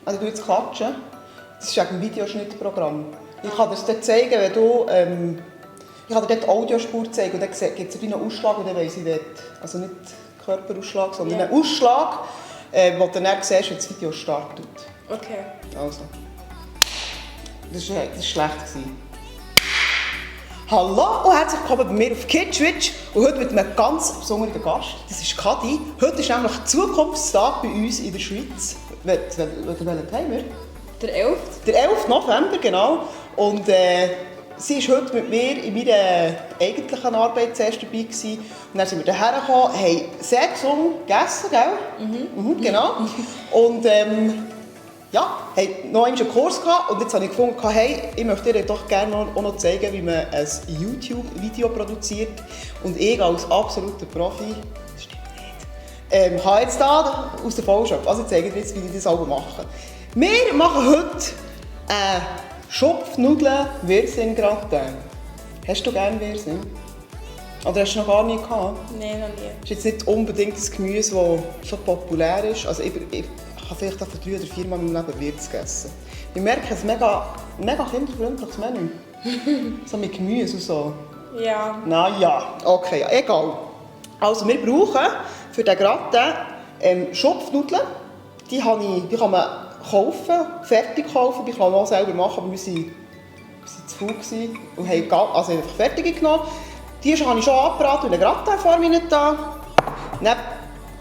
also du jetzt klatschen, das ist ein Videoschnittprogramm. Ich kann dir das zeigen, wenn du, ich kann dir dort die Audiospur zeigen und dann gibt es einen Ausschlag und dann weiss ich dort, also nicht Körperausschlag, sondern einen Ausschlag, wo du dann siehst, wenn das Video startet. Okay. Also, das war schlecht. Hallo und herzlich willkommen bei mir auf Kidswitch und heute mit einem ganz besonderen Gast. Das ist Kadi. Heute ist nämlich Zukunftstag bei uns in der Schweiz. Welchen haben wir? Der 11. Der 11. November, genau. Und sie ist heute mit mir in meiner eigentlichen Arbeit zuerst dabei gewesen. Und dann sind wir hierher gekommen, haben sehr gesund gegessen, gell? Mhm, genau. Und ja, haben noch einen Kurs gehabt und jetzt habe ich gefunden, hey, ich möchte dir doch gerne auch noch zeigen, wie man ein YouTube-Video produziert. Und ich als absoluter Profi, das stimmt nicht, habe jetzt hier aus der Vollshop, also ich zeige dir jetzt, wie ich das selber mache. Wir machen heute Schopfnudeln-Wirsing-Gratin. Hast du gerne Wirsing? Oder hast du noch gar nie gehabt? Nein, noch nie. Das ist jetzt nicht unbedingt das Gemüse, das so populär ist. Also ich habe vielleicht auch 3 oder 4 Mal in meinem Leben Wirts gegessen. Ich merke, es ist ein mega kinderfreundliches Menü. So mit Gemüse und so. Ja. Na ja, okay, ja, egal. Also wir brauchen für den Gratin Schopfnudeln. Die kann man kaufen, fertig kaufen. Die kann man auch selber machen, aber wir waren zu faul und haben also einfach fertige genommen. Die habe ich schon angebraten und einen Gratin vor mir da. Dann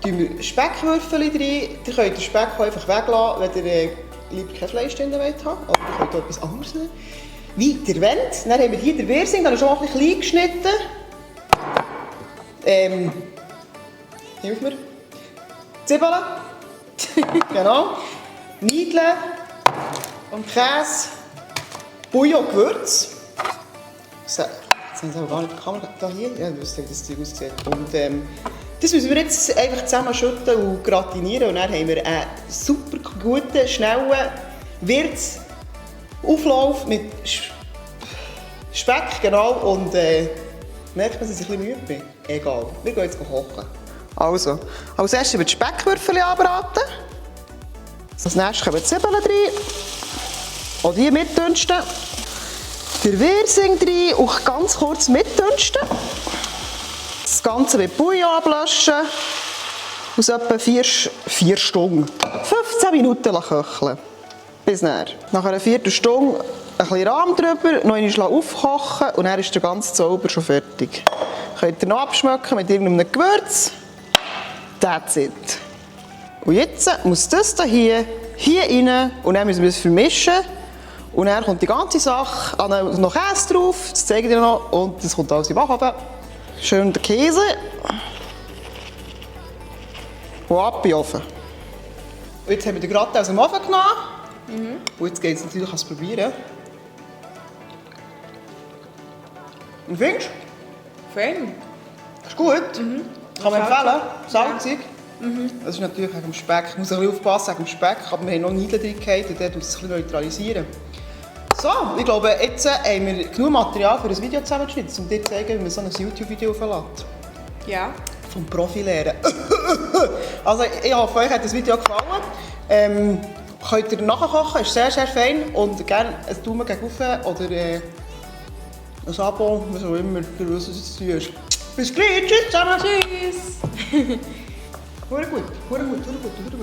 tun wir Speckwürfel rein. Ihr könnt den Speck einfach weglassen, wenn ihr lieber kein Fleisch drin wollt haben. Aber ihr könnt auch etwas anderes nehmen. Wie ihr wollt. Dann haben wir hier den Wirsing, den ist schon ein bisschen klein geschnitten. Hilf mir. Zwiebeln. Genau. Niedeln. Und Käse. Bouillon, Gewürz. So. Jetzt haben sie aber gar nicht die Kamera da hier. Ja, ihr wisst, wie das Zeug aussieht. Und das müssen wir jetzt einfach zusammenschütten und gratinieren. Und dann haben wir einen super guten, schnellen Wirtsauflauf mit Speck. Genau. Und merkt man, dass ich ein bisschen müde bin? Egal. Wir gehen jetzt kochen. Also, als erstes werden wir die Speckwürfel anbraten. Als nächstes kommen die Zwiebeln rein. Auch die mitdünsten. Der Wirsing rein und ganz kurz mitdünsten. Das Ganze mit Bouillon ablöschen. Aus etwa 4 Stunden. 15 Minuten köcheln. Bis dann. Nach einer Viertelstunde ein bisschen Rahm drüber, noch einmal aufkochen und dann ist der ganze Zauber schon fertig. Könnt ihr noch abschmecken mit irgendeinem Gewürz. That's it. Und jetzt muss das hier rein und dann müssen wir es vermischen. Und dann kommt die ganze Sache, noch Käse drauf, das zeige ich dir noch, und das kommt alles in den Backofen. Schön der Käse. Und ab in den Ofen. Und jetzt haben wir den Gratin aus dem Ofen genommen. Und jetzt geht es natürlich ans Probieren. Und findest du? Fein. Ist gut. Kann man empfehlen. Salzig. Das ist natürlich wegen dem Speck. Ich muss ein bisschen aufpassen wegen dem Speck, aber wir haben noch Niedeln drin gehabt und der tut es ein bisschen neutralisieren. So, ich glaube, jetzt haben wir genug Material für ein Video zusammengeschnitten, um dir zu zeigen, wie man so ein YouTube-Video auflädt. Ja. Vom Profi lernen. Also, ich hoffe, euch hat das Video gefallen. Könnt ihr nachkochen, ist sehr, sehr fein. Und gerne einen Daumen gegen rauf oder ein Abo, was auch immer, für was es zu tun ist. Bis gleich, tschüss zusammen! Tschüss. Hure gut, hure gut, hure gut, hure gut.